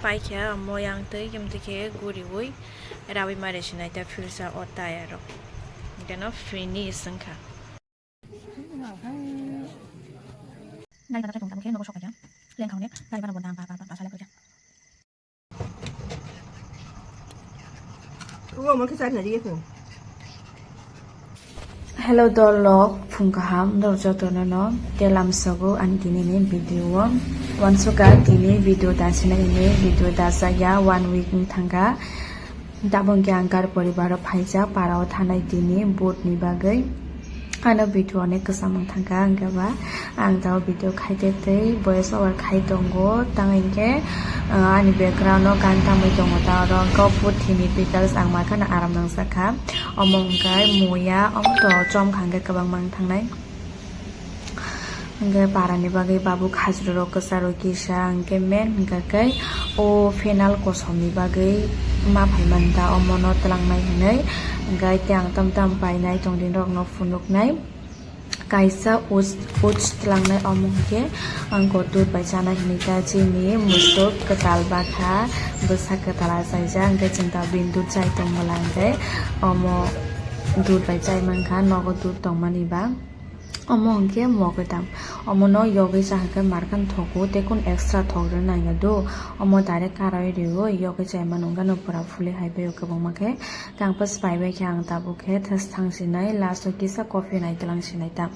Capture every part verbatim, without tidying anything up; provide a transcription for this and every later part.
Paikha moyang twi, khe guriwi rawi mare sinai ta filsa o taya rok. Gano finish wngkha. Nai kata tong tamo khe nogo sok kha. Leng khaune, nai bana bo dam ba, ba, ba, ba, sala kha. Hello dolok, phung kaham, dor jotono no, telam sogo ani tini ni video o. Wansuka tini video da sina ini, video da saya one week ni thangka. Tabuk hwnkhe ang Kar poribar o phaijak, para o thanai tini boat ni bagwi. Ano video onek kwcham wng thangkha, hwnkhe ba ang tao video khaite tei voice over khai tongo. Tang hwnkhe, ah, ani background o gan tamwi tongo, ta oro hwnkhe o puthi ni pickles ang makhano aram nangjakha. Omo hwnkhe muya, omo to chom kha hwnkhe kwbangma wng thangnai. Hwnkhe parani bagwi babu khajururok kwcharwi kisa, hwnkhe main hwnkha khe o phenal kosomni bagwi ma phaimani da omono twlangnai hwnwi. Hwnkhe tei ang tam tam painai tongdinrokno phunuknai. Kaisa oats, oats twlangnai, omo hwnkhe ang ko dudh bai chanai hwnwi ta chini musuk kwtal bakha, bwsa kwtal achaijak, hwnkhe chwng ta bini dudh chai tongmwla hwnkhe omo dudh bai chai mankha, nogo dudh tongmani ba. Omo hwnkhe mogwi tam. Omono yogwi cha hwnkhe markhan thogo, tei kun extra thok rwna nangya do. Omo direct karwi rwi yogwi chai mano, wngkha no pura phulwi hai bai o kwbangma khe. Tei ang pha swpaibai khe ang tabuk khe thas thang sinai, last o kisa coffee nai twlang sinai ta.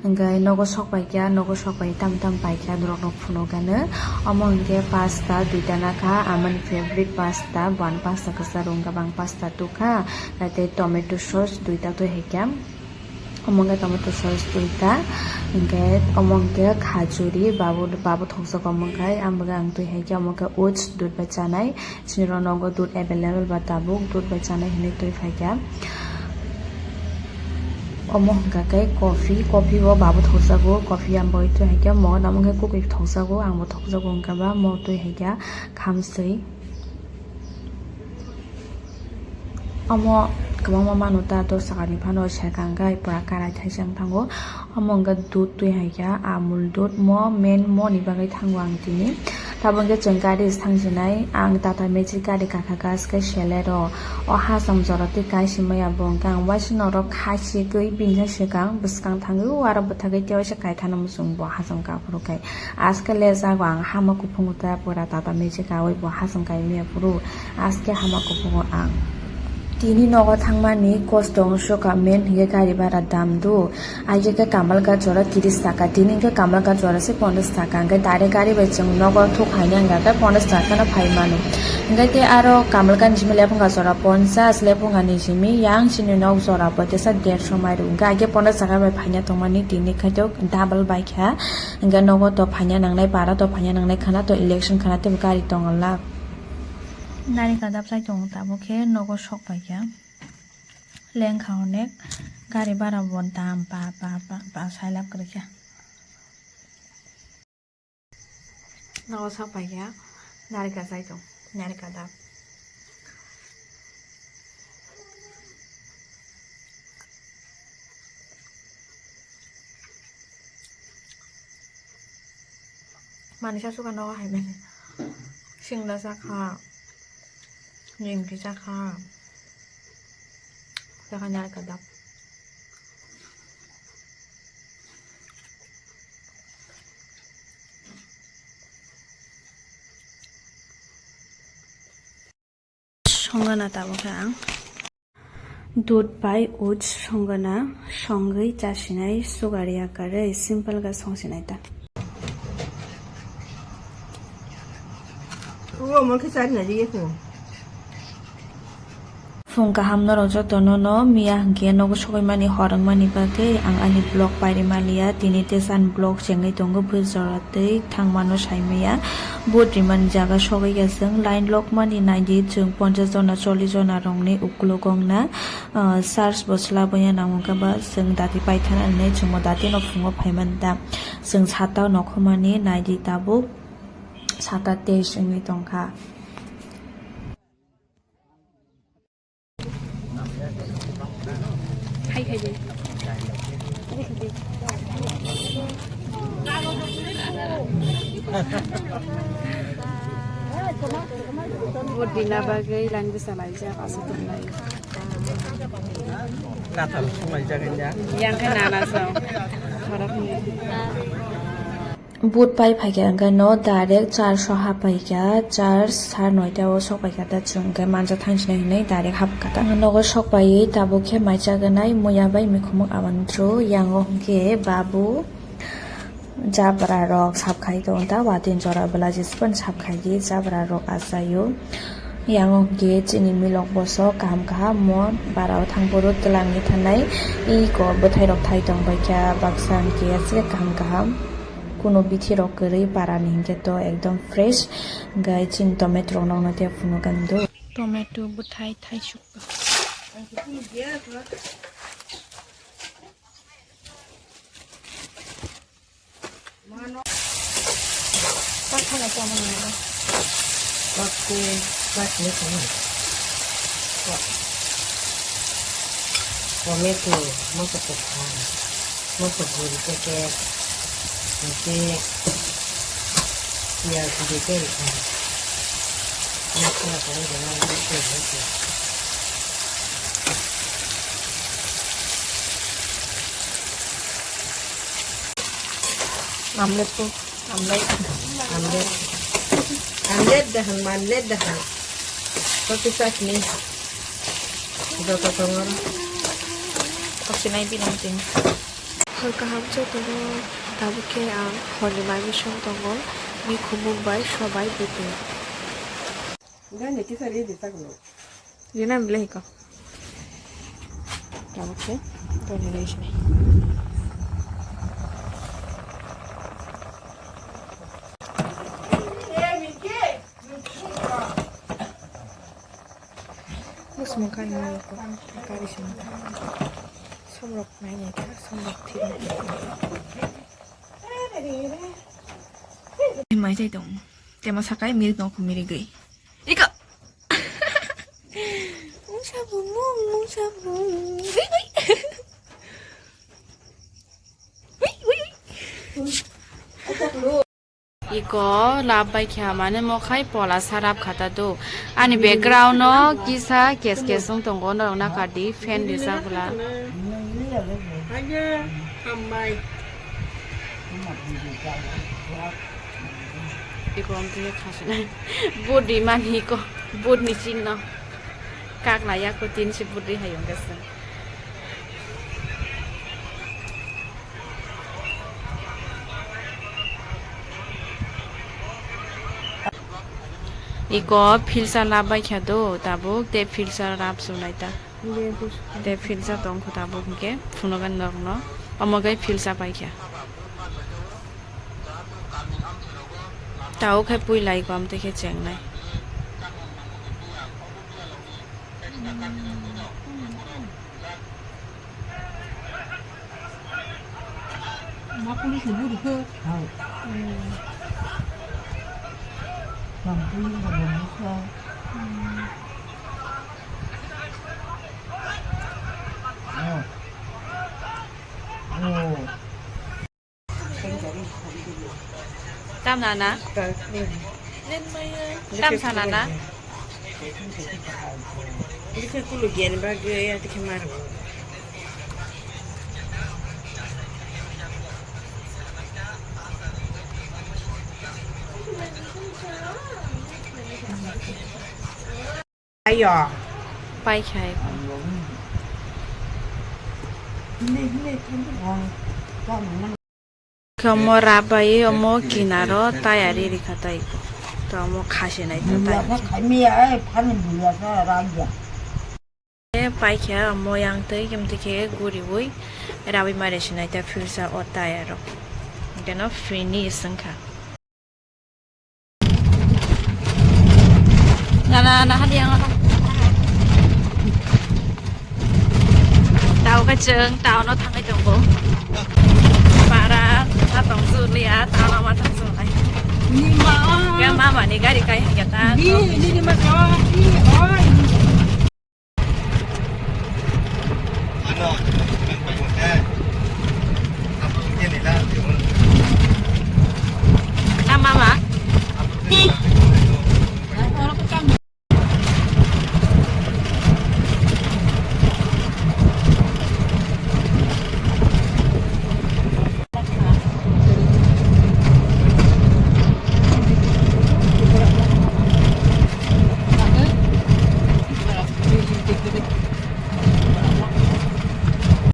Hwnkhe nogo sok pai kha, nogo sok pai tam tam pai kha, norok no phunuk gano. Omo hwnkhe pasta duita na kha, amani favorite pasta, bo ano pasta kwcharo wngkha, bo ang pasta tukha, tei tomato sauce duita twi hai kha. Omo hwnkhe tomato sauce duita, hwnkhe omo hwnkhe khajuri, babu, babu thokjak omo hwnkhe, ang bagwi ang twi hai khe omo hwnkhe oats dudh bai chanai, chini rok nogo dudh available ba tabuk, dudh bai chanai hinwi twi phai kha. Omo hwnkha khe coffee, coffee o babu thokjago, coffee ang bagwi twi hai khe, omo namo hwnkhe kwkhwrwi thokjago, ang bo thokjago hwnkha ba, omo twi hai khe khamswi. Omo kwbangma mano ta, dos takani phano serkang khe pura karai thaisa wng thango. Omo hwnkhe dudh twi hai kha, Amul dudh, mo main moni bagwi thango ang tini. Tabuk hwnkhe chwng gari se thang sinai, ang Tata Magic gari kakha gas khe Celerio. O hacham jora twi kaisa maya bo hwnkhe ang waisa norok khasigwi bini swkang bwskang thangwi o aro bwthagwi tei waisa kaithano muchung bo hacham kaphuru khai. Aske le jago ang hama kuphungo ta pura Tata Magic kawi bo hacham kaimya phuru. Aske hama kuphungo ang. Tini nogo thangmani kosto wngsuka main hwnkhe gari bhara dam do. Aike khe Kamalghat jora tiris taka, tini hwnkhe Kamalghat jora se ponchash taka, hwnkhe direct gari bai chwng nogo thuk haina hwnkha khe ponchash taka no phai mano. Hwnkhe tei aro Kamalghat ni simi lephunga jora ponchash, lephunga ni simi yang chini nok jora bo tesa dersho mairu. Hwnkhe aike ponchash taka bai phaina tongmani tini khaito double bai kha. Hwnkhe nogo to phaina nangnai, para to phaina nangnai, khana to election khana tei gari tongo lak. Narika dapsai tongo tabuk khe nogo sok pai kha. Lengkha onek gari bara bo dam pa pa pa pa sailap kwrwikha. Nogo sok pai kha narika chai tong, narika dap. Manisa suka nogo hai mani. Singla chakha, nimki chakha, chakha narika dap. Songana tabuk khe ang. Dudh bai oats songana, songwi chasinai sugar yakarwi simple ga songsinai ta. Phung kaham norok jotono no, miya hwnkhe nogo sogwi mani hor wngmani bagwi ang ani vlog pairi maliya, tini tesan vlog chengwi tongo, bwsjora twi thangmano saimaya, boat rimani jaga sogwi ya chwng line lok mani naidi, chwng ponchash jona chollish jona rokni ukulok wngna, ah, charge bo swlabwi ya nango khe ba chwng dati paithana hinwi chwngbo dati no phungo phaimani da, chwng sata nokhormani naidi tabuk sata teis wngwi tongkha. Bot bina bagwi line bwsa laijak, aswk tongnai. Kathal songlaijak ya. Yang khe nana song. Khoroknwi. Bot pai phaikha hwnkhe no direct church o haphaikha, church sar noita o sokpaikha ta chwng hwnkhe manja thangsinai hinwi direct hapkha ta. Nogo sokpaiwi tabuk khe mai chaganai muya bai mikhumuk abantru, yang o hwnkhe babu. Jabra rok sap khai tongo ta, watwi jora bwla jespan sap khai di, jabra rok achaio. Yang o hwnkhe chini milok boso kaham kaham mo bara o thang phuru twlangwi thanai. Iko bwthai rok thai tong bai kha, baksa hwnkhe aswk kaham kaham. Kuno bithi rok kwrwi para ni hwnkhe to ekdom fresh. Hwnkhe chini tomato rok nokno tei phunukani do. Tomato bwthai thaisuk. Tomato, moso kwthar, moso guri packet, hwnkhe piyaj dui packet rwkha. Masala kwrwi rwna bagwi tei rwkha. Amlet ko, amlet, amlet, amlet dahan, manlet dahan. Roti chutney. Joto tongo. Kosinai bilang tin. Hor kaham jotono tabuk khe ang horni mai misong tongo. Mikhumung bai sobai bwtwi. Gani kisa ready taklo. Rina belai ko. Tabuk khe doni rei sinai. Musmung kari nai ko kari sinai. Somrok nai nai kha, somrok thik nai. Mai jai tong. Tema sakai milk no khumiri gwi. Iko. Mungsa bumung, mungsa bumung. Ui, ui. Ui, ui, ui. Iko lab bai kha mane mokhai pola sarap khata do. Ani background no kisa kes kes wng tongo norok nakardi fan risa bwla. Iko wng twi khasinai. Body mani iko. Body ni chinno. Kak na yak ko tin si body hayung kasa. Iko filsa lab bai kha do tabuk, te filsa rap sunai ta. Te filsa tong kho tabuk hwnkhe phunugan norokno omo gai filsa pai kha. Tao khe pui lai kom te khe chengnai. Ma police ni body khe. Hai. Hmm. Bang police ni body khe. Hmm. Oh. Oh. Tam nana? Tam sana na? Bikhe kulu gyan bagwi ati khe mar. Ayo. Pai khai. Khe omo rabai omo kinaro tayari rikha tai. To omo khasi nai to tai. Khe pai khe omo yang twi kemtwi khe guriwi rabai mare sinai ta filsa o tayaro. Keno finish wngkha. Nana, nana, hadi yang apa? Tao khe chwng town o thangwi tongo. Para ha tong sulia, town o ma thang sunai. Ni ma. Ya mama ni gari kai hanya ta. Ni, ni, ni ma. Oh, ni, oh, ni.